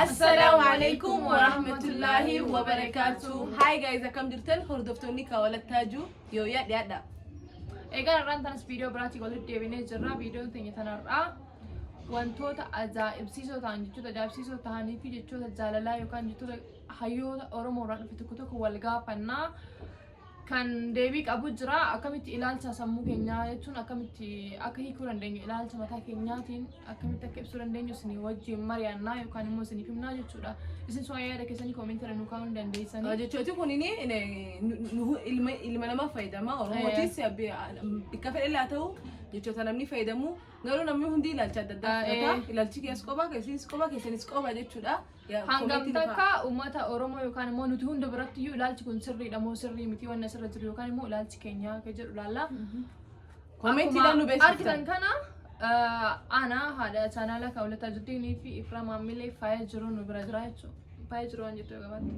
Assalaamu alaikum wa rahmatullahi wa barakaatu. Hi guys, akkam jirtan hordoftoonni Kaawalattaajuu yooyaa dhiyaadha. Egaa har'aan tanas viidiyoo biraatiin walitti deebinee jirra. Viidiyoon teenya tanarraa wantoota ajaa'ibsiisoo ta'an, jechoota ajaa'ibsiisoo ta'anii fi jechoota jaalalaa yookaan jechoota hayyoota Oromoo irraa dhufe tokko tokko wal gaafannaa. Kan deebii qabu jira. Akkamitti ilaalcha sammuu keenyaa jechuun akkamitti akka hiikuu dandeenyu, ilaalcha mataa keenyaatiin akkamitti akka ibsuu dandeenyu isinii wajjin mari'annaa yookaan immoo isiniif himnaa jechuudha. Isin su'aa yaada keessanii koomentii irra nu kaa'uu ni dandeessanii. Jechooti kun ilma namaa fayyadama. Oromootis bakka fedhe haa ta'u, jechoota namni fayyadamu garuu namni hundi ilaalcha adda addaa fudhata. Ilaalchi kees qoba, keessinis qoba, keessanis qoba jechuudha. Hangam takka uummata Oromoo yookaan immoo nuti hunda biratti iyyuu ilaalchi kun sirriidha moo sirrii miti, wanni asirra jiru yookaan immoo ilaalchi keenya akka jedhu ilaalla. Koomentiidhaan nu Akkuma argitan beeksiftan. kana ana haadha chaanaala Kaawulataa Jiddiinii fi Ifraa Maammilee faaya jiru nu bira jira jechuudha. Faaya jiru waan jettu yoo qabaatte.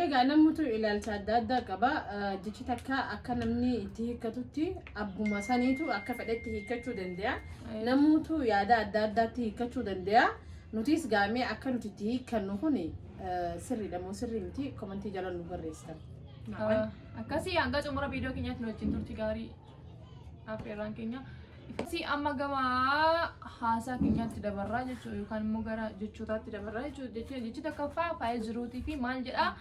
Egaa namnitu ilaalcha adda addaa qaba. Jechi takka akka namni itti hiikkatutti abbuma saniitu akka fedhetti hiikkachuu danda'a. Namuutu yaada adda addaatti hiikkachuu danda'a. Nutis gaamee akka nuti itti hiikkannu kun sirriidha moo sirrii miti, komantii jala nu barreessitan. Akkasii hanga xumura viidiyoo keenyaatti nu wajjin turti gaarii affeerraan keenya. Akkasii amma gama haasaa keenyaatti dabarraa jechuudha yookaan immoo gara jechootaatti dabarraa jechuudha. Jechi tokkoffaa faaya jiruutii fi maal jedhaa?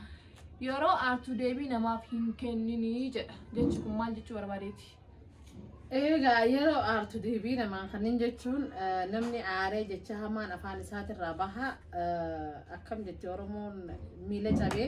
Yeroo aartu deebii namaaf hin kenninii jedha. Jechi kun maal jechuu barbaadeeti? Egaa yeroo aartu deebii namaa kanneen jechuun, namni aaree jecha hamaan afaan isaatirraa baha. Akkam jetti Oromoon? Miila cabee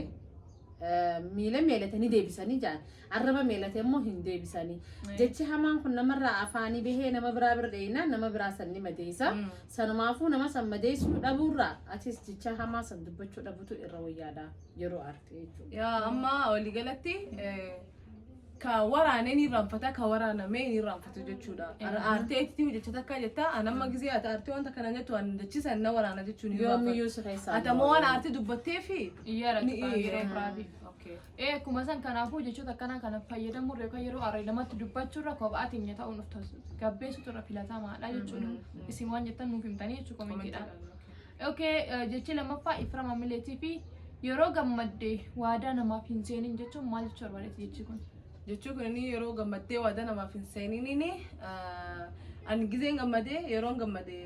miila meelatanii deebisanii jedhan, arraba meelate immoo hin deebisanii. Jechi hamaan kun namarraa afaanii bahee nama biraa bira dheeyinaan nama biraa san ni madeessa. Sanumaafuu nama san madeessuu dhabuurraa atis jecha hamaa san dubbachuu dhabutu irra wayyaadha yeroo aarte jechuudha. Yaa, amma waliigalatti ka waraanee ni irraanfata, ka waraanamee ni irraanfatu jechuudha. Aarteetti jecha takka jetta, an amma gizee ati aartee wanta kana jettu, an jechisan na waraana jechuun ni Yoomiyyuu si keessaa. Ati ammoo waan aartee dubbattee fi Iyyaara yeroo biraatiif. Okay. Ee, akkuma san kanaafuu jechoota akkanaa kana fayyadamuurra yookaan yeroo aaree namatti dubbachuurra kophaa teenya ta'uun of gabbeessutu irra filatamaadha jechuudha. Isin waan jettan nuuf himtanii jechuu koomentiidhaan. Okay, jechi lammaffaa Ifra Mamileetii fi yeroo gammadde waadaa namaaf hin seenin jechuun maal jechuu barbaadeeti jechi kun? Jechuun kun inni yeroo gammaddee waadaa namaaf hin seeniniin, ani gizeen gammadee, yeroon gammade,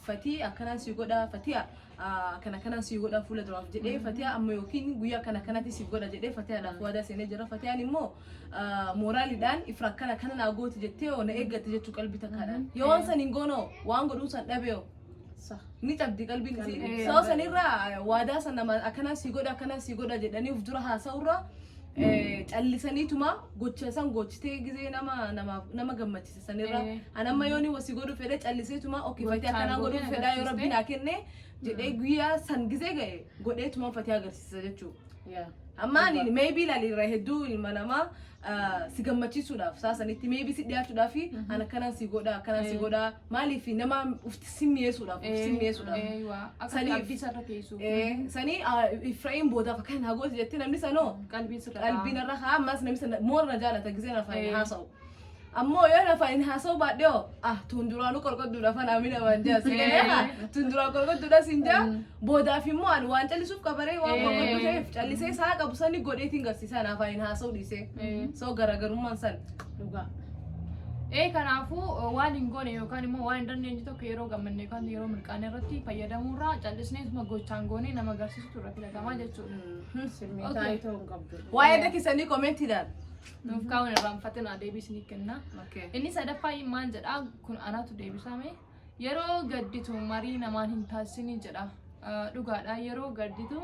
fatii akkanaan si godha, fatii akkana akkanaan si godha fuula duraaf jedhee, fatiyaa amma yookiin guyyaa akkana akkanatti siif godha jedhee fatiyaadhaaf waadaa seenee jira. Fatiyaan immoo mooraaliidhaan ifra akkana akkana naa gooti jettee yoo na eeggatte jechuu qalbii takkaadhaan. Yoo waan san hin goonoo, waan godhuun san dhabeeoo ni cabdi qalbiin isii. Sababa sanirraa waadaa san nama akkanaa si godha, akkanaa si godha jedhanii of dura haasa'urra callisaniituma gocha san gochitee gizee nama nama nama gammachiisa sanirra. An amma yoo ni wasi godhu fedhe, calliseetuma okay, fatii Gochaan akkanaa godhuu gootee fedhaa yoo rabbi agarsiiste. naa kenne jedhee guyyaa san gizee ga'e godheetuma fatii agarsiisa jechuudha. Amma ani maybe ilaali, irra hedduu ilma namaa si gammachiisuudhaaf saa sanitti maybe si dhiyaachuudhaaf an akkanaan si godha, akkanaan si godha, maaliif nama ufti si mi'eessuudhaaf, uf si mi'eessuudhaaf. Akka abdii sarara keessu. Sanii Ifraa'im boodaaf akkana naa gooti jettee namni sanoo Qalbiin sirra. Qalbiin irra haa, ammas namni sana moora na jaalata gizeen afaan hin haasa'u. Ammoo yoo afaan hin haasa'u baadhee hoo, ah, tun duraanuu qorqodduudha afaan amina waan jaa si galee, tun duraan qorqodduudha siin jaa, boodaaf immoo ani waan callisuuf qabaree waan qorqodduu ta'eef callisee isaa qabu sani godheetiin garsiisan afaan hin haasa'u dhiisee. So garaagarummaan san. Dhugaa. Ee, kanaafuu waan hin goone yookaan immoo waan hin dandeenye tokko yeroo gammanne yookaan yeroo milkaa'ne irratti fayyadamuurraa callisneetuma gochaan goonee nama agarsiisutu irra filatamaa jechuudha. Simmeetaa itoo hin qabdu. Waa'ee dhakkisanii koomentiidhaan. Nuuf kaa'uun irraanfatina, deebii isinii kenna. Okay. Inni sadaffaa maal jedhaa? Kun anatu deebisame. Yeroo gadditu marii namaan hin taasisinii jedha. Dhugaadha, yeroo gadditu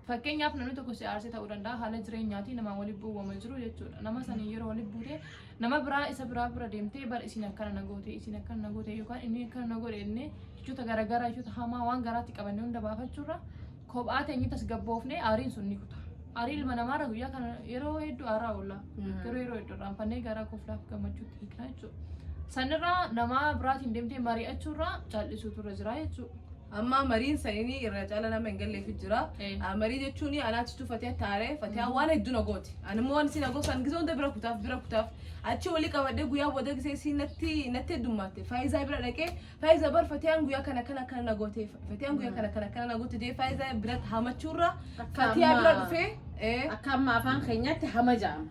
fakkeenyaaf namni tokko si aarsee ta'uu danda'a, haala jireenyaatiin namaan walitti bu'uuma jiru jechuudha. Nama sanii yeroo walitti buute nama biraa isa biraa bira deemtee bara isin akkana na goote, isin akkana na goote yookaan inni akkana na godhe jennee jechoota garaagaraa, jechoota hamaa waan garaatti qabanne hunda baafachuurra kophaa teenyee tasgabboofnee aariin sun ni kuta. Aarii ilma namaarra guyyaa kana yeroo hedduu aaraa oolla. Garuu yeroo hedduu irraanfannee gara koflaaf gammachuutti hiikna jechuudha. Sanirraa nama biraatiin deemtee mari'achuurraa cal'isuutu irra jira jechuudha. Amma mariin sanini irra caala nama hin galleefi jira. Marii jechuun anaatitu Fatiha taaree, Fatiha waan hedduu na gooti. Ani immoo waan isin gosan gisee hunda bira kutaaf, bira kutaaf. Achi walii qabadhee guyyaa booda gisee isiin natti heddummatte. Faayizaa bira dhaqee, "Faayizaa, bar Fatiyaan guyyaa kana kana kana na goote, Fatiyaan guyyaa kana kana kana na goote," jee Faayizaa biratti hamachuurra Akka Fatiyaa bira dhufee Akka amma afaan keenyaatti hama jedhama.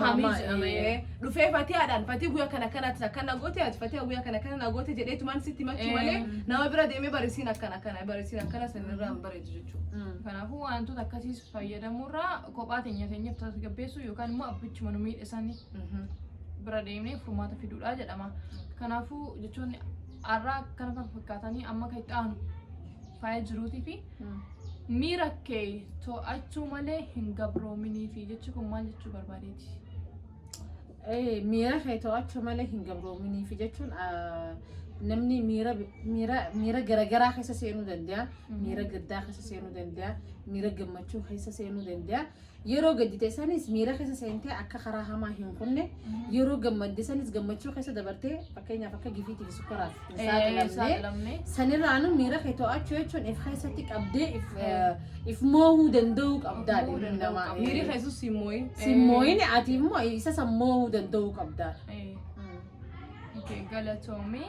Hamii jedhama. Dhufee Fatiyaadhaan, "Fatii, guyyaa kana kanatti akkana goote, ati Fatiyaa guyyaa kana kana na goote," jedheetumaan sitti himachuu malee nama bira deemee barisiin akkana akkana barisiin akkana sanirraa hin bareedu jechuudha. Kanaafuu wantoota akkasiis fayyadamuurraa kophaa teenya teenyaaf tasgabbeessuu yookaan immoo abbichuma nu miidhe bira deemnee furmaata fiduudha jedhama. Kanaafuu jechoonni har'aa akkana fakkaatanii, amma kan itti aanu faaya jiruutii fi miira kee to'achuu malee hin gabroominii fi jechi kun maal jechuu barbaadeeti? Miira kee to'achuu malee hin gabroominiif jechuun namni miira garaagaraa keessa seenuu danda'a. Miira gaddaa keessa seenuu danda'a. Miira gammachuu keessa seenuu danda'a. Yeroo gaddite sanis miira keessa seentee akka karaa hamaa hin kunne, yeroo gammadde sanis gammachuu keessa dabartee, fakkeenyaaf akka gifiitii fi sukkaraaf hin saaxilamne. Saaxilamne. Sanirraanu miira kee to'achuu jechuun if keessatti qabdee if moohuu danda'uu qabdaa Moohuu ilmi danda'uu namaa. qabda. Miirri keessus si mooyi. Simmooyin ati immoo isa san moohuu danda'uu qabdaa. Okay, galatoomii.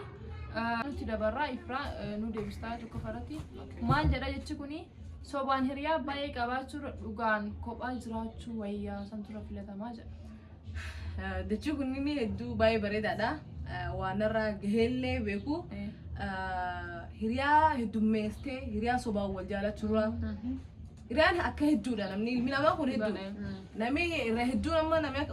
Nuti dabarraa ifraa nu deebistaa tokko farratti. Maal jedha jechi kuni? Sobaan hiriyaa baay'ee qabaachuurra dhugaan kophaa jiraachuu wayyaa, santurra filatamaa jedha. Jechi kunniin hedduu baay'ee bareedaadha. Waan irraa gaheellee beeku. Hiriyaa heddummeessitee hiriyaa sobaan wal jaalachuurra. Hiriyaan akka hedduudha, namni ilmi namaa kun hedduudha. Namni irra hedduun amma namni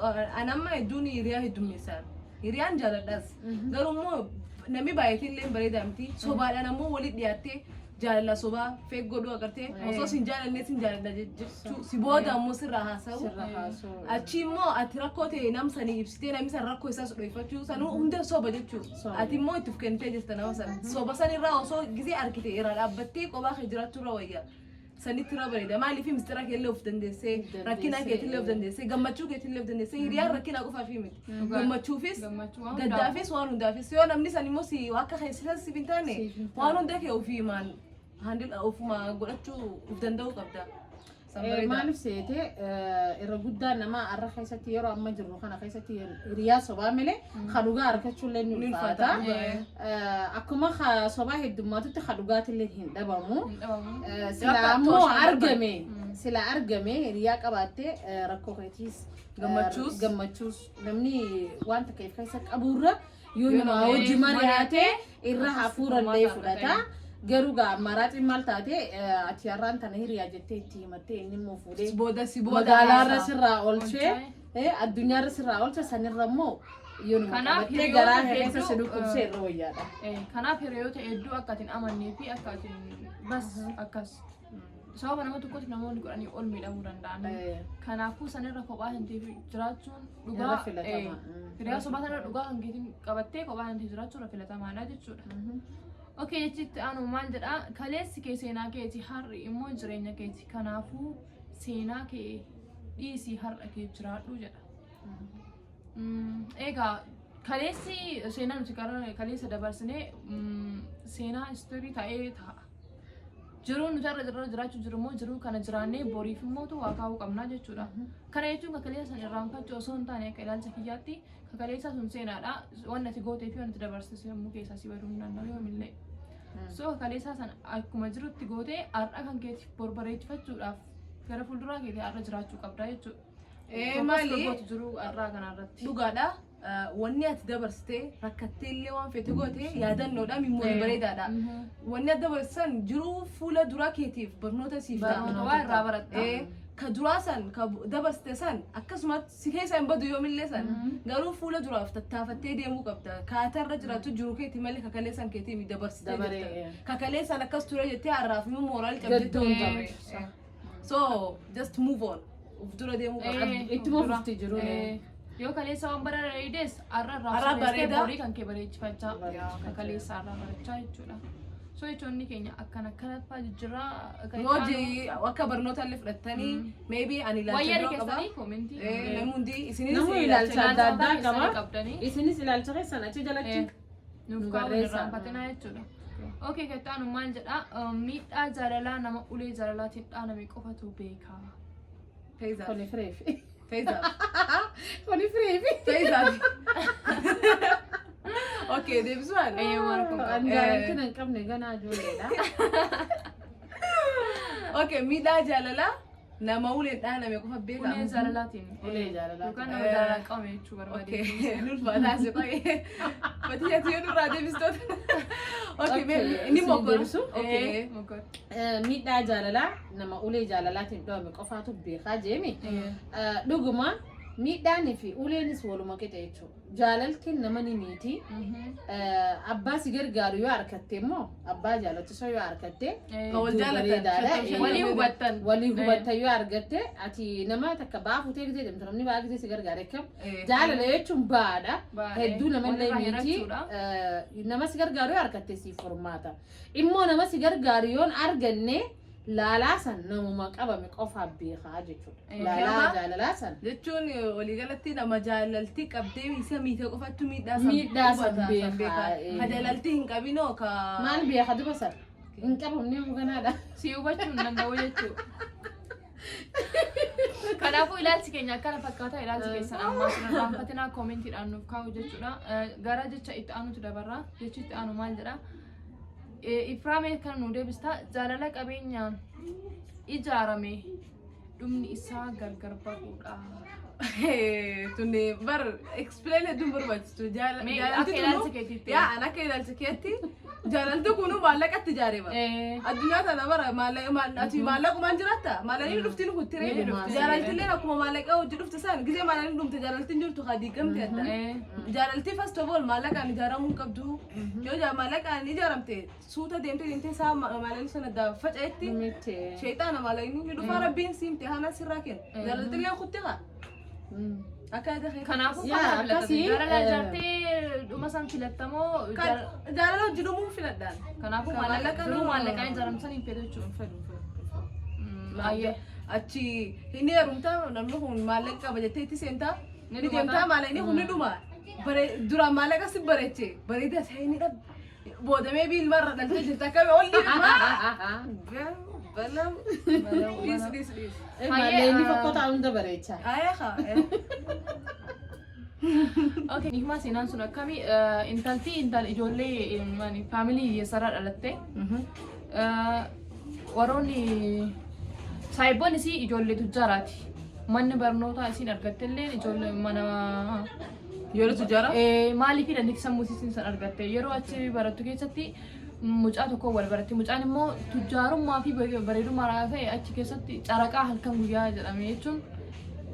amma hedduun hiriyaa heddummeessan. Hiriyaan jaaladhaas. Garuu immoo namni baay'atee illee bareedaa miti. Sobaadhaan ammoo walitti dhiyaattee jaalala sobaa feek godhuu agartee, osoo sin jaalannee sin jaaladha jechuu, si booda ammoo sirraa haasa'u. Sirra haasa'u. Achi immoo ati rakkoo ta'e nam sanii ibsitee namni san rakkoo isaas dho'ifachuu sanuu hunda soba jechuu. Soba. Ati immoo itti of kennitee jirta nama sana. Soba sanirraa osoo gizee argite irraa dhaabbattee kophaa kee jiraachuu irra wayya. Sanitti irra bareeda. Maaliif? Mistira keellee of dandeessee, rakkina keetillee of dandeessee, gammachuu keetillee of dandeessee. Hiriyaan rakkina qofaaf miti. Gammachuufis, Gammachuu waan hundaaf. gaddaafis, waan hundaafis. Yoo namni san immoo si akka keessisan siif hin taane, Siif hin waan hunda kee ofiimaan handle ofuma godhachuu of danda'uu qabda. San bareeda. Maaliif seete, irra guddaan namaa har'a keessatti, yeroo amma jirru kana keessatti, hiriyaa sobaa malee ka dhugaa argachuullee ni Ni ulfaata. ulfaata. Akkuma ka sobaa heddummaatutti ka dhugaatillee hin dhabamu. Hin dhabamu. Sila Akka ammoo tooshaan argame, sila argame hiriyaa qabaattee rakkoo keetiis Gammachuus. Gammachuus namni waan takka if keessa qaburra yoo Yoo namaa nama wajji mari'ate irra hafuurallee furmaata fudhata. Garuu gaa ammaraatiin maal taate, ati har'aan tana hiriyaa jettee itti himattee, inni immoo fuudhee Booda si booda magaalaarra haasa'a. sirraa oolchee Oolchee. Addunyaarra sirraa oolche, sanirra immoo yoo nama Kanaaf qabattee hiriyoota garaa keessa si hedduu, dhukkubsee irra wayyaadha. Kanaaf hiriyoota hedduu akka atin amannee fi akka atin bas akkas sababa nama tokkootiif namoonni godhanii ol miidhamuu danda'an. Kanaafuu sanirra kophaa hin ta'e jiraachuun dhugaa Irra filatama. Hiriyaa sobaa sanarra dhugaa kan keetiin qabattee kophaa hin ta'e jiraachuun irra filatamaadha jechuudha. Okay, jechi itti aanu maal jedhaa? Kaleessi kee seenaa keeti, har'i immoo jireenya keeti. Kanaafuu seenaa kee dhiisii har'a kee jiraadhu jedha. Egaa kaleessi seenaa nuti kaleessa dabarsinee seenaa istorii ta'ee ta'a. Jiruun nuti har'a irra jiraachuu jiru immoo jiruu kana jiraannee boriif immoo waa kaa'uu qabnaa jechuudha. Kana jechuun kan kaleessa sana irraanfachuu osoo hin taane, akka ilaalcha kiyyaatti kan kaleessa sun seenaadha. Waan ati gootee fi waan ati dabarsite sammuu keessaa si baduu hin danda'u yoomillee. So kaleessaa sana akkuma jirutti gootee har'a kan keetiif bor bareechifachuudhaaf gara fuulduraa keetii har'a jiraachuu qabda jechuudha. Focus Maali? gootu jiru har'aa kanarratti. Dhugaadha. Wanni ati dabarsitee rakkattee illee waan feete goote yaadannoodha, mimmoon bareedaadha. Wanni ati dabarsan jiruu fuula duraa keetiif barnoota siif ta'a. Barnoota waa irraa baratta. Ka duraa san ka dabarsite san akkasumas si keessa hin badu yoomillee san, garuu fuula duraaf tattaafattee deemuu qabda. Kaatarra jiraatu jiru keeti malee kakalee san keetii mi dabarsitee Dabaree, jirta. Kakalee san akkas ture jettee har'aaf immoo moral cabdee Gadduun ta'uu qabdu. So just move on. Uf dura deemuu qabda. Ittuma Dura. fufti jiruun. Yoo kaleessa waan bara dheedes har'a irraa Har'a sirreessitee bareeda. borii kan kee bareechifachaa Bareechifachaa. kaleessa har'a barachaa jechuudha. So jechoonni keenya akkana akkana fa'aa jijjiirraa kan itti aanu- Hojii akka barnoota illee fudhattanii maybe ani ilaalcha Wayyari biroo qaba. keessanii comment. Namni hundi isinis Namni ilaalcha adda addaa keessanii qaba. qabdanii. Isinis ilaalcha keessan achi jalatti Nuuf nu kaa'uun barreessaa. irraanfatinaa jechuudha. Okay, kan itti aanu maal jedha? Miidhaa jaalalaa nama ulee jaalalaatiin dhaaname qofatu beeka. Feezaaf. Kuni fireefi. Feezaaf. Kuni fireefi. Feezaaf. Okay, deebisuudhaan. Eeyyee, waan kun qaba. An jaalaltiin hin qabne ganaa ijoolleedha. Okay, miidhaa jaalalaa nama uleen dhaaname qofa beeka. Ulee jaalalaatiin. Ulee jaalalaatiin. Yookaan nama jaalalaa qabame jechuu barbaade. Okay, nulfaataa si qo'ee. Fatiyyaati yoo nurraa deebistoota. Okay, mee inni Isin mokkora. deebisu? Okay. Mokkora. Miidhaa jaalalaa nama ulee jaalalaatiin dho'ame qofaatu beekaa jeemi. Dhuguma miidhaanii fi uleenis waluma qixa jechuudha. Jaalaltiin nama ni miiti. Abbaa si gargaaru yoo argatte immoo, abbaa jaalattisoo yoo argatte, Kan wal hedduu jaalatan. bareedaadha. Shan Walii hubattan. Walii hubattan yoo argatte, ati nama takka ba'aa fuutee gisee deemtu, namni ba'aa gisee si gargaare akkam. Jaalala jechuun ba'aadha. Ba'aadha. Hedduu namallee Walirraa miti. hirachuudha. Nama si gargaaru yoo argatte siif furmaata. Immoo nama si gargaaru yoo hin arganne, laalaa san namuma qabame qofaaf beekaa jechuudha. Laalaa jaalalaa san. Jechuun waliigalatti nama jaalaltii qabdee isa miite qofattu miidhaa san Miidhaa san hubata, beekaa, Ka jaalaltii hin qabinoo ka. Maal beeka duba san? Hin qabamne ganaadha. Si hubachuu hin danda'u jechuudha. Kanaafuu ilaalchi keenya akkana fakkaata. Ilaalchi keessan ammaa sin irraanfatinaa, koomentiidhaan nuuf kaa'u jechuudha. Gara jecha itti aanutu dabarra. Jechi itti aanu maal jedha? Ifraamee kan nu deebistaa, jaalala qabeenyaan ijaarame dhumni isaa gargar bahuudha. Tuni bar explain hedduun barbaachistu. Mee Jaalalti akka ilaalcha tunu keetiitti. Yaa, an akka ilaalcha keetti jaalalti kunu maallaqatti ijaaree bara. Addunyaa tana bara ati maallaqumaan jiraatta, maallaqni dhufti ni kuttire. Ni dhufti. Jaalaltilleen akkuma maallaqa hojii dhufte san, gisee maallaqni dhumte jaalaltiin jirtu haa diigamte adda. Jaalaltii first of all maallaqaan ijaaramuu hin qabdu. Yoo maallaqaan ijaaramte, suuta deemtee deemtee isaa maallaqni sana adda faca'etti Miti. sheexaana maallaqni ni dhufaa, Rabbiin siimte hana sirraa kenna. Jaalaltilleen kutti haa. Akka yaada keetti. Kanaafuu Yaa, kana filattame. akkasii, Jaalala ijaartee dhuma san filattamoo? Jaalala hojii dhumuu filadhaan. Kanaafuu Kan maallaqa maallaqa duruu maallaqaan ijaaramsan hin fedhu jechuudha. Fedhu, fedhu. Ayyee. Achi inni heerumtaa, namni kun maallaqa qaba jettee itti seentaa, Ni ni dhumata. deemtaa, maallaqni kun ni dhuma. Duraan maallaqa si bareeche, bareeda isaa inni dhab boodamee bi ilma irra dhaltee jirta, akkami ol dhima. Balam. Dhiis, dhiis, dhiis. Maalleen fakkoota hunda bareecha. Ayyaa haa. Okay, himaa seenaan sun akkami? Intalti intal ijoollee faamilii hiyyeessarraa dhalatte. Warroonni saayibboon isii ijoollee tujjaaraati. Manni barnootaa isiin argatte illee ijoollee mana Yeroo tujjaara? Maaliif dandeettii sammuu isiin san argatte? Yeroo achi barattu keessatti mucaa tokko wal baratti. Mucaan immoo tujjaarummaa fi bareedummaa irraa ta'e achi keessatti caraqaa halkan guyyaa jedhame, jechuun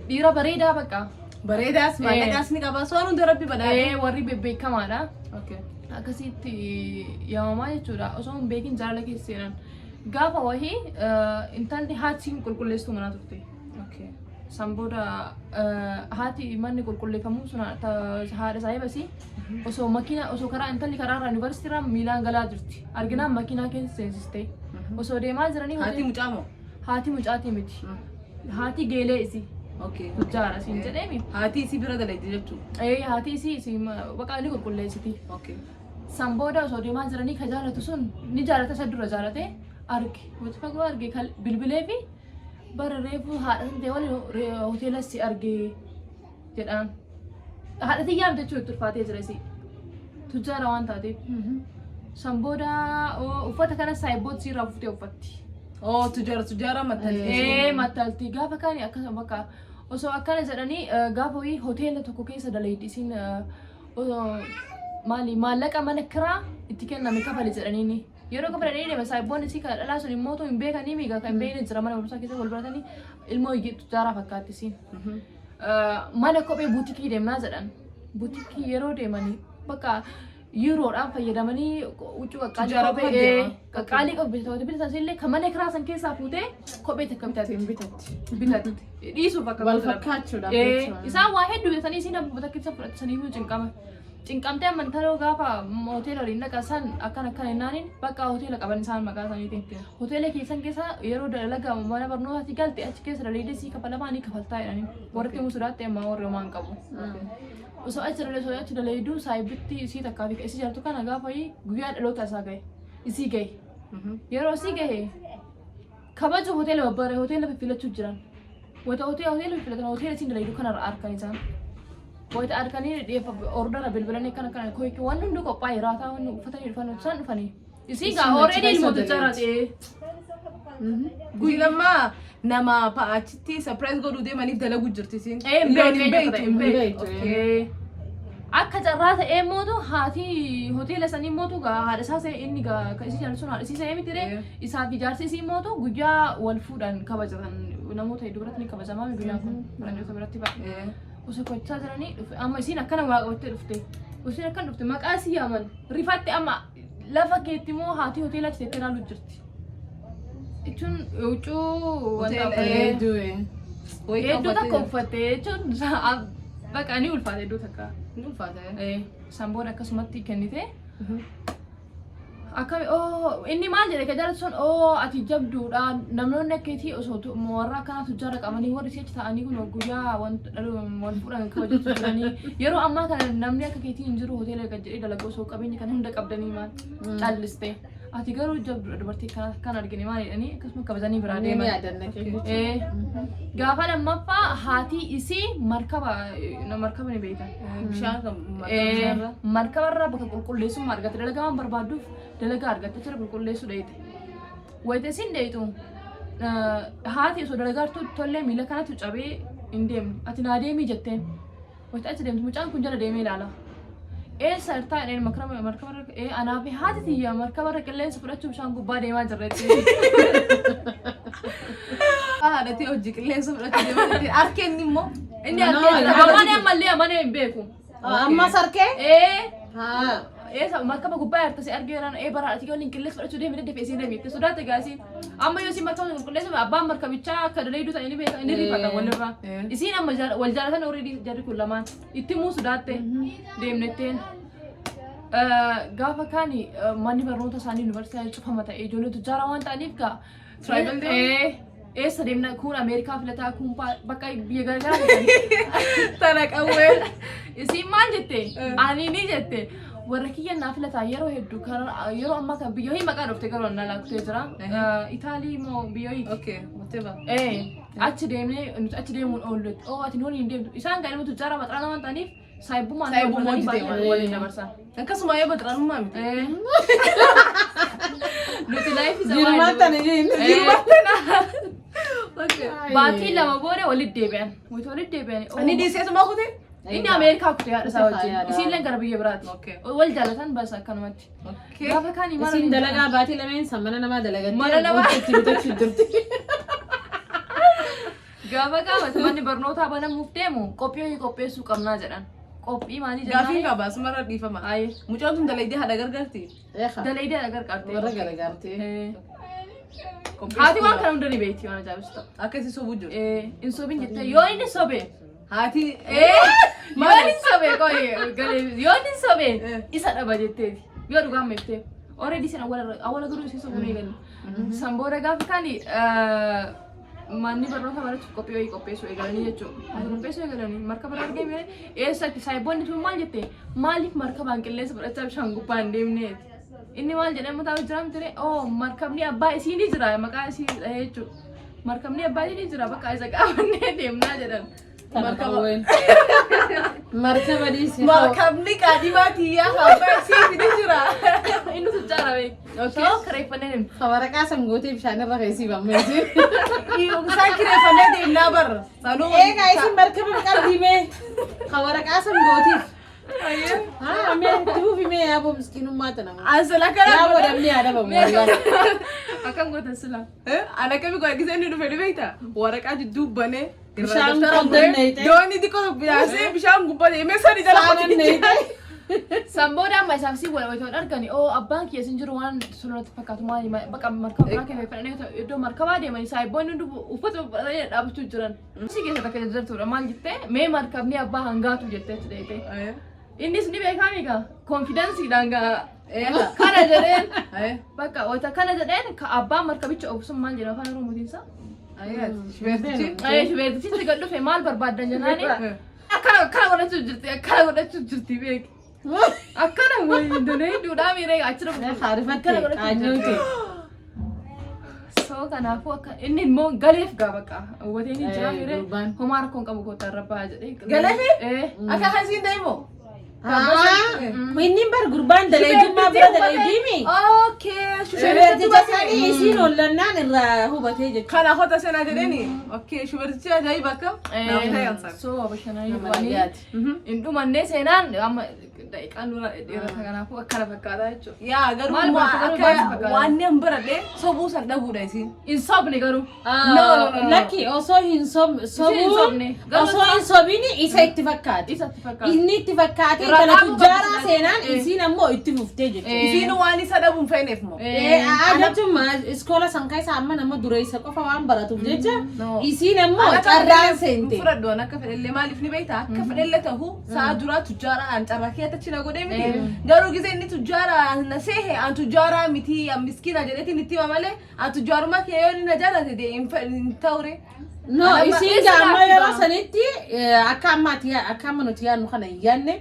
dhiira bareedaa bakka. Bareedaas maallaqaas ni qaba. Soon hunda Rabbi badhaadhe. Warri bebbeekamaadha. Okay. Akkasitti yaamamaa jechuudha. Osoo hin beekin jaalala keessa seenan. Gaafa wahii intalli haati qulqulleessituu manaa turte. Okay. San booda haati manni qulqulleeffamuu sun haadha saahibasii osoo makiina osoo karaa intalli karaa irraa yuunivarsiitii irraa miilaan galaa jirti. Arginaan makiinaa keessa seensiste. Osoo deemaa jiranii Haati mucaa moo? Haati mucaatii miti. Haati geelee isii. Okay. Tujjaara siin jedheemi. Haati isii bira dalagdi jechuudha. Haati isii baqa ni qulqulleessiti. Okay. San booda osoo deemaa jiranii ka jaalatu sun ni jaalata, isa dura jaalate arge. Wati fagoo arge, bilbilee fi bara reefu haadha san ta'e waliin hoteela si arge jedhaan. Haadha xiyyaa miti jechuun itti ulfaatee jira isii. Tujjaara waan taateef. San booda uffata kana saayibboot siirraa fuutee uffatti. Oh, tujjaara tujjaara maxxanti. Maxxanti gaafa kaani akkasuma bakka osoo akkana jedhanii gaafa wayii hoteela tokko keessa dalaydi isiin, maali maallaqa mana kiraa itti kenname kafali jedhaniini. Yeroo kafalanii deema, saayibboonni isii kan dhalaa sun immoo hin beekanii miigaa kan hin beekne jira, mana barumsaa keessa wal baratanii ilmoo tujjaaraa fakkaatti isiin. Mana kophee buutikii deemnaa jedhan. Buutikii yeroo deemanii bakka yuuroodhaan fayyadamanii huccuu qaqqaalii Tujjaara kophee qofa deema. Qaqqaalii qabu bitatu, bitatan illee kan mana kiraa san keessaa fuutee kophee takka bitatti. Ittiin bitatti. Bitatti. Dhiisuuf akka Wal gosa. fakkaachuudhaaf jechuudha. Isaan waa hedduu bitatanii isiin abbuma takka isa fudhatisanii cinqama. Cinqamtee amantaloo gaafa hoteela waliin dhaqa san akkana akkana jennaaniin bakka hoteela qaban isaan maqaa isaaniitiin. Hoteela keessan keessa yeroo dalagaa mana barnootaatti galte achi keessa dalaydee sii kafalamaa ni kafaltaa jedhanii. Warri himuu sodaatte, ammaa warri homaa hin qabu. Osoo achi dalayduu, osoo achi dalayduu saayibitti isii takkaa fi isii jaalatu kana gaafa guyyaa dhaloota isaa gahe. Isii gahe. Yeroo isii gahe kabaja hoteela babbaree hoteela fiffilachuu jiran. Wayita hoteela fiffilatan, hoteela isiin dalaydu kanarra arkan isaan. Wayita arkanii dhiyeeffa ordara bilbilanii akkana akkana koyki, waan hundi qophaa'e, raataa wanni uffatanii dhufan, isaan dhufanii. Isii gaa Isin already achi ilmoo keessa tujjaara ta'ee. Guyyaa nama achitti surprise godhuu deemaniif dalagu jirti isiin. Ee, hin Illoon beekne hin eenyu akka ta'e, beektu. hin beektu. Beektu. Ee. Akka carraa ta'ee mootu haati hoteela sanii mootu gaa haadha isaa ta'e, inni gaa kan isii jaalatu sun haadha isii ta'ee miti ree. Isaa fi jaarsi isii mootu guyyaa wal fuudhan kabajatan, namoota hedduu biratti ni kabajamaa guyyaan kun, faranjoota biratti baay'ee. Osoo kabajachaa jiranii dhufe. Amma isiin akkana waa qabattee dhufte. Isiin akkana dhufte, maqaa isii yaaman, rifatte. Amma lafa keetti immoo haati hoteela achi teettee ilaaluu jirti. Jechuun huccuu wanta Hoteela, uffattee Hedduu. Hedduu takka uffattee jechuun bakka ni ulfaate hedduu takka. Ni ulfaata. San booda akkasumatti kennite. Akkami oo inni maal jedhe ka jaalatu sun, "Oo, ati jabduudha, namoonni akkeetii osoo warra akkanaa tujjaara qabanii, warri si'achi ta'anii kun guyyaa wal fuudhan kabajachuu jiranii, yeroo ammaa kana namni akka keetii hin jiru, hoteela gad jedhee dalagu osoo qabeenya kana hunda qabdanii maal calliste, ati garuu jabduudha, dubartii kana kan argine maal" jedhanii akkasuma kabajanii biraa Ni deeman. yaadanna keenya. Gaafa lammaffaa haati isii markaba, markaba ni beektan. Bishaan kan Markabarraa bakka qulqulleessummaa argatte, dalagaa waan barbaadduuf dalagaa argatte, jira qulqulleessuu dheeyte. Wayita isin dheeytu haati osoo dalagaartu tollee miila kanatu cabee hin deemne, "Ati naa deemii" jetteen. Wayita achi deemtu mucaan kun jala deemee ilaala. "Eessa jirtaa?" jedheen. Markabarra anaa fi haati tiyya markabarra qilleensa fudhachuu bishaan gubbaa deemaa jirra jettee. Haadhatee hojii qilleensa fudhachuu deemaa harkeen immoo. Inni No, harkee jira. no. Amanee ammallee amanee hin beeku. Amma sarkee? Ee. Haa. Eessa markaba gubbaa jirta si argeeraan, ee bara ati waliin qilleensa fudhachuu deemi daddafe isiin deemi sodaatte gaasiin. Amma yoo isiin markaba qulqulleessu abbaan markabichaa akka dalayduu ta'e ni beeka, inni rifata walirraa. Isiin amma wal jaalatan already, jarri kun lamaan itti muu sodaatte deemnetteen. Gaafa kaani manni barnoota isaanii yuunivarsiitii cufama ta'e, ijoollee tujjaara waan ta'aniif gaa. Tribal deemu? Ee, eessa deemna? Kun Ameerikaa filataa, kun bakka biyya garaagaraa filatanii. Tana qawwee. Isiin maal jette? Ani ni jette, warra kiyya naa filataa yeroo hedduu karaa yeroo ammaa kan biyya hoyi maqaa dhufte garuu na laaktee jira. Itaalii moo biyya hoyi? Okay, whatever. Ee, achi deemnee nuti achi deemuun oollutti. Oo, ati nuun hin deemtu. Isaan kan ilma tujjaara maxxanaa waan ta'aniif saayibummaan Saayibummaa wal hojii deeman. waliin dabarsan. Akkasuma yoo baxxanummaa miti. Ee. Nuti life isa Jirmaan tana jeen. Okay. Baatii 2 booda walitti deebi'an. Wayita walitti deebi'an. Inni dhiiseetuma kute? Inni Ameerikaa kute haadha isaa wajjin. Yaada. Isiillee gara biyya biraati. Okay. Wal jaalatan bas akkanumatti. Okay. Gaafa kaanii maal Isiin waliin dalagaa baatii lameen san mana namaa dalagattee Mana namaa. itti bitachuu jirti. Gaafa gaafatu manni barnootaa banamuuf deemu qophii hojii qopheessuu qabnaa jedhan. Qophii maalii Gaafiin jennaan? qaba asumarra dhiifama. Ayi. Mucaan tun dalaydee haadha gargaarti. Eeqa. Dalaydee gargaarte. Warra gargaartee. Haati waan kana hunda ni beekti, waan ajaa'ibsu ta'u. Akka isi sobuu jiru. Hin sobin jettee yoo inni sobe. Haati. Yoo inni sobe, qoyi galee, yoo inni sobe isa dhaba jetteeti. Yoo dhugaan meeftee. Already isin awwala awwala garuu isin sobuu ni eegalle. San booda gaafa kaani manni barnoota barachuuf qophii wayii qopheessuu eegalanii jechuudha. Ati qopheessuu eegalanii markaba irra argame eessatti saayiboonni tun maal jette, "Maaliif markabaan qilleensa fudhachaa bishaan gubbaa hin deemneeti?" Inni maal jedhee mataa jira miti, "Oo, markabni abbaa isii ni jira," maqaa isii dhahee jechuudha. "Markabni abbaa isii ni jira, bakka isa qaabannee deemnaa" jedhan. Tana qawween. Markaba dhiisii. Markabni qaadimaa tiyyaa abbaa isiiti ni jira. Inni tujjaara beek. Okay. So kireeffannee deemna. Waraqaa san gootee bishaan irra keessii bammeeti. Isaan kireeffannee deemnaa barra. Sanuu. Eegaa isin markaba qalbii mee. Waraqaa san gootiif. Haa, mee itti fufi mee, yaaboo miskiinummaa tana. Asala kana. Yaaboo namni yaadabamu wallahi. Akkam gootan sila? Ana kami godha gisee inni dhufe ni beektaa? Waraqaa jidduu banee. Bishaan qabdan neeyite. Doonii xiqqoo tokko yaasee bishaan gubbaa deemee sani jala Saanan neeyite. San booda amma isaaf si wal wayitoon argani, "Oo, abbaan kiyya sin jiru waan sunirratti fakkaatu maali bakka markaba biraa keessa iddoo markabaa deemanii saayiboonni hundi uffata uffatanii dhaabbachuu jiran." Si keessa takka jajjartuudha, maal jettee, "Mee markabni abbaa hangaatu" jettee achi deemte. Innis ni beekaa miika confidenceiidhaan gaa kana jedheen, bakka wayita kana jedheen ka abbaan markabicha oofu sun maal jedhama afaan Oromootiin isaa? Shubeertichi. Shubeertichi gad dhufe, "Maal barbaaddan?" jennaani, akkana akkana godhachuu jirti, akkana godhachuu jirti beeki. Akkana wayii duudhaa miiree achi dhufu. Haarifatte qaanyoote. So kanaafuu akka inni immoo galeef gaa bakka hubatee ni jira miiree Gurbaan. homaa rakkoon qabu kottaa irra bahaa jedhee. Galeefi? Eh. Akka kan siin ta'e moo? Inni bar gurbaan daleedummaa bira daleediimi. Okay. Shubeerticha sanii isiin hollannaan irraa hubatee jechuudha. Kana hota seenaa jedheeni. Okay, shubertichi ajaa'iba akkam? Naaf ta'e ansar. So bashannananii Nama dhufanii nagaati. hin dhumannee seenaan amma daqiiqaan dura dheerata, kanaafuu akkana fakkaataa jechuudha. Yaa, garuu Maal immoo barate garuu akka baay'ee fakkaata. waan ani baradhe sobuu san dhabuudha isiin. Hin sobne garuu. No, no, no, no. Lakki, osoo hin hin sobuun sobne. Garuu osoo hin sobini isa itti fakkaate. Isa itti fakkaata. Inni itti fakkaate Irraa intala dhaabuu tujjaaraa qabdi. seenaan isiin ammoo itti fuftee jechuudha. Isiin waan isa dhabuun feeneef moo? Jechuun iskoola san keessa amma nama dureessa qofa waan baratuuf jecha No. isiin ammoo Akka carraan fedhellee seente. Fudhadhu, an akka fedhellee maaliif ni beektaa? Akka fedhellee ta'u sa'a duraa tujjaaraa an carraa keessa na godhee miti. Garuu gisee inni tujjaaraa na seehe, an tujjaaraa miti, an miskiina jedheetiin itti hima malee an tujjaarummaa kee yoo inni na jaalate de hin ta'ure. No, Anamma- isiin isa amma laafti yeroo ba'a. sanitti akka ammaati akka amma nuti yaadnu kana hin yaadne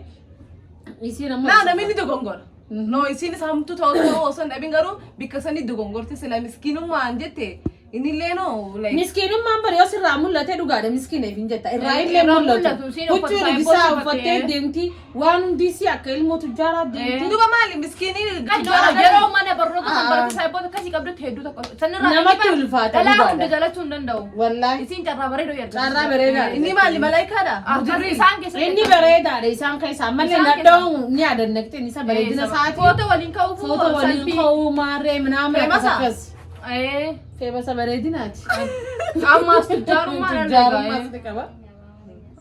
isiin ammoo. Naa, namni ni dogongora. No, isiin isa hamtuu ta'uu ta'uu osoo hin dhabin garuu bikka sanii dogongorte sila miskiinummaan jette innillee no like. Miskiinummaan bari yoo sirraa mul'ate dhugaadha miskiineef hin jetta. Irraa illee Irraa mul'atu. mul'atu. Isiin uffata Huccuu isaa rigisaa uffattee. uffattee deemti. Waan hundi isii akka ilmoo tujjaaraa deemti. Duba maali miskiinii tujjaaraa Yeroo mana barnoota kan barate saayiboota akkasii qabdutti hedduu tokko. Sanirraa Namatti ulfaata, dhalaa dhugaadha. hunda jalachuu hin danda'u. Wallaahi. Isiin carraa bareedoo yarda. Carraa bareedaadha. Inni maali, malaayikaadha? Akkas isaan keessatti. Inni bareedaadha isaan keessaa. Ammallee Isaan nadhoon ni yaadannaqxeen isa bareedina isaatii. Footoo waliin ka'uuf. Footoo waliin ka'uu maarree minaamin akkas Feemasa? akkas. Feemasa bareedinaati. Ammaas tujjaarummaa Tujjaarummaas ni qaba.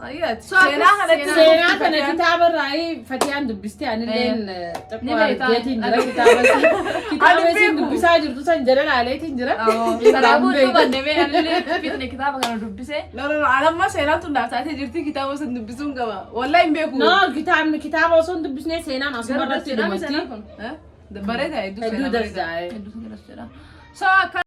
Ayyaati. So, akkas Seenaa kanatti Seenaa kana kitaaba irraa Fatiyaan dubbistee anilleen Ni xiqqoo beektaa. argeetiin jira kitaaba kitaaba Ani isin beeku. dubbisaa jirtu san jala laaleetiin jira. Kanaafuu dhumanne mee anillee fitne kitaaba kana dubbisee. No, no, no. Anamma seenaan tun naaf taatee jirti, kitaaba san dubbisuun qaba. Wallahi hin beeku. No, kitaabni kitaaba osoo hin dubbisnee seenaan asuma Garuu irratti das jedhame dhumatti. seenaan kun. Eh? Bareeda, hedduu Hedduu seenaa das bareeda. jaa'e. Hedduu das jedha. So akka